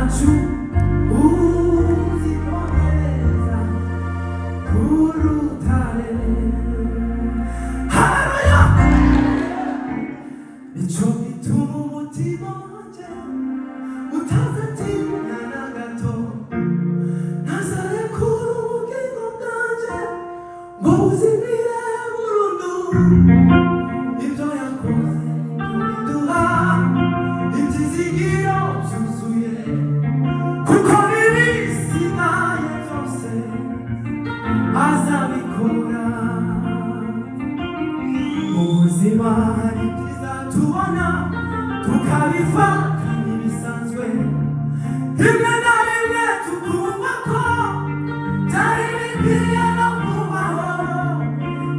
Zacu uzikomeza ku rutare. Haleluya! Nicyo gituma umutima wanjye utazatinya na gato, ntazarekura ubugingo bwanjye ngo buzimire burundu. Ibyo yakoze biduha ibyizigiro byuzuye, kuko n'ibisigaye byose azabikora. Mu buzima hari ibyiza tubona tukabifata nk'ibisanzwe, rimwe na rimwe tukumva ko byari bikwiye no kubaho.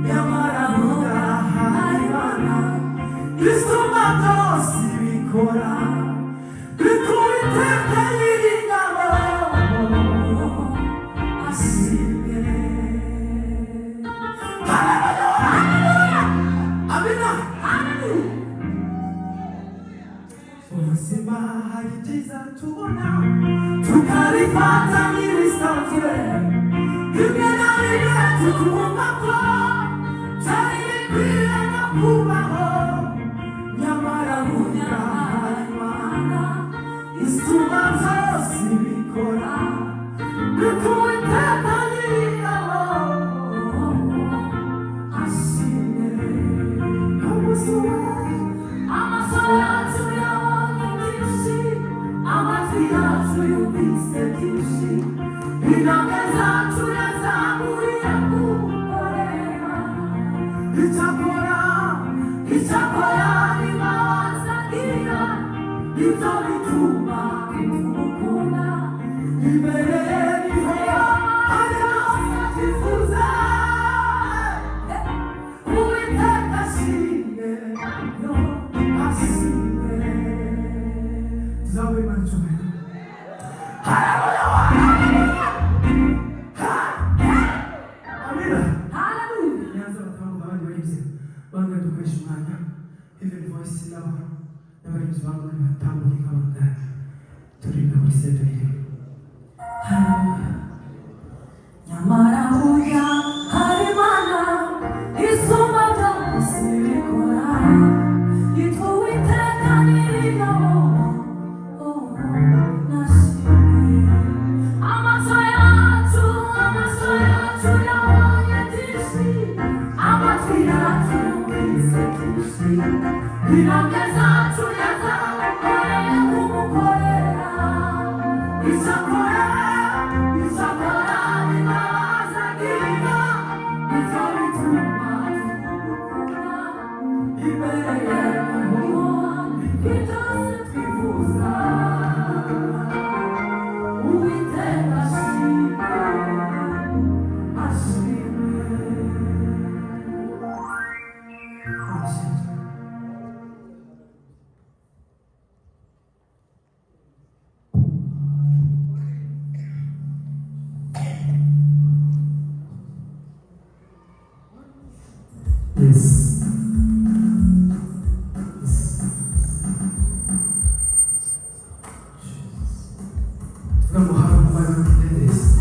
Nyamara hari Imana isumba byose ibikora, bikubiteka nyir'ingabo ashimwe. Haleluya, amina. Ubuzima hari ibyiza tubona tukabifata nk'ibisanzwe, rimwe na rimwe tukumva ko byari bikwiye no kubaho. Nyamara burya hari Imana isumba byose ibikora, bikuwiteka nyir'ingabo ashimwe. Umusore. Amaso yacu yabonye byinshi, amatwi yacu yumvise byinshi, intambwe zacu yazamuriye kugukorera. Icyakora, Icyakora imbabazi agira nibyo bituma tumukunda. Imbere niho hari byose twifuza. Uwiteka ashimwe, yo ashimwe. Tuzabona Imana icyubahiro. Haleluya! Amina. Haleluya. Nyanza batanga abandi baririmbyi banga dukoresha umwanya. Heaven Voice n'abaririmbyi banga batambuke nk'abangaya, turirimba muri severi. Haleluya. Nyamara burya hari Imana isumba byose ibikora, yitwa Uwiteka Nyiringabo, oh, nashimwe. Amaso yacu, amaso yacu yabonye byinshi, amatwi yacu yumvise byinshi, intambwe zacu yazamuye kumukorera. Icyakora, icyakora imbabazi agira nibyo bituma tumukunda. Imbere ye niho byose twifuza. Uwiteka ashimwe, ashimwe. Ashimwe. Yes. Tuvuga ngo hari umubare w'ibidendezi.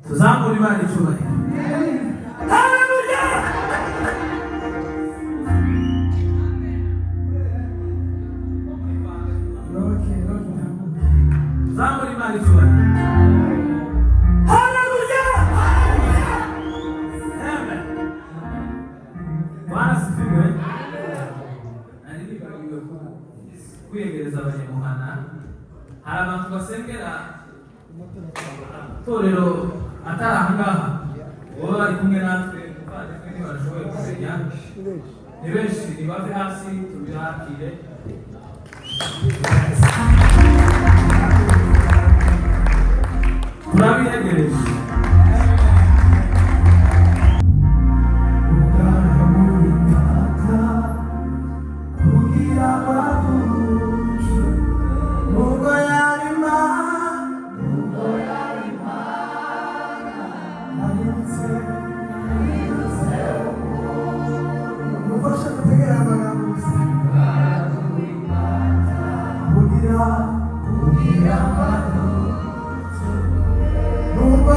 Tuzamura Imana icyubahiro. Haleluya! Tuzamura Imana icyubahiro. Haleluya! Amen. Bwana asifiwe. Nari nibagiwe kwiyegereza abanyamuhana. Hari abantu basengera itorero atari aha ngaha, baba bari kumwe natwe, umuvandimwe ntibashoboye kumenya. Ni benshi, nibave hasi tubakire. Turabiyegereje. Mufashe gutegera amagambo gusa kugira nubwo.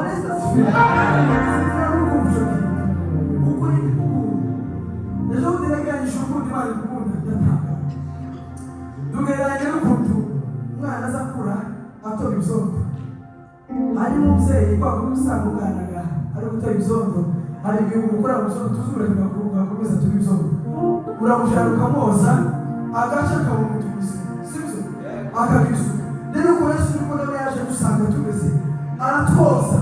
Bwana Yesu asifiwe. Sinzi ukumva icyo kintu. Ukuri ni ubuntu. Ejo bundi nageragije urukundo Imana igukunda, ndatangara. Tugereranya n'ukuntu umwana aza akura atora ibyondo. Hari umubyeyi kwa kundi usanga umwana agaha ari gutora ibyondo, hari igihe umukura mu byondo tuzuranye ugakomeza tuba ibyondo. Uramujyana ukamwoza, agace akaba umuntu muzima, sibyo? Akagira isuku. Rero uko Yesu niko nawe yaje gusanga tumeze, aratwoza.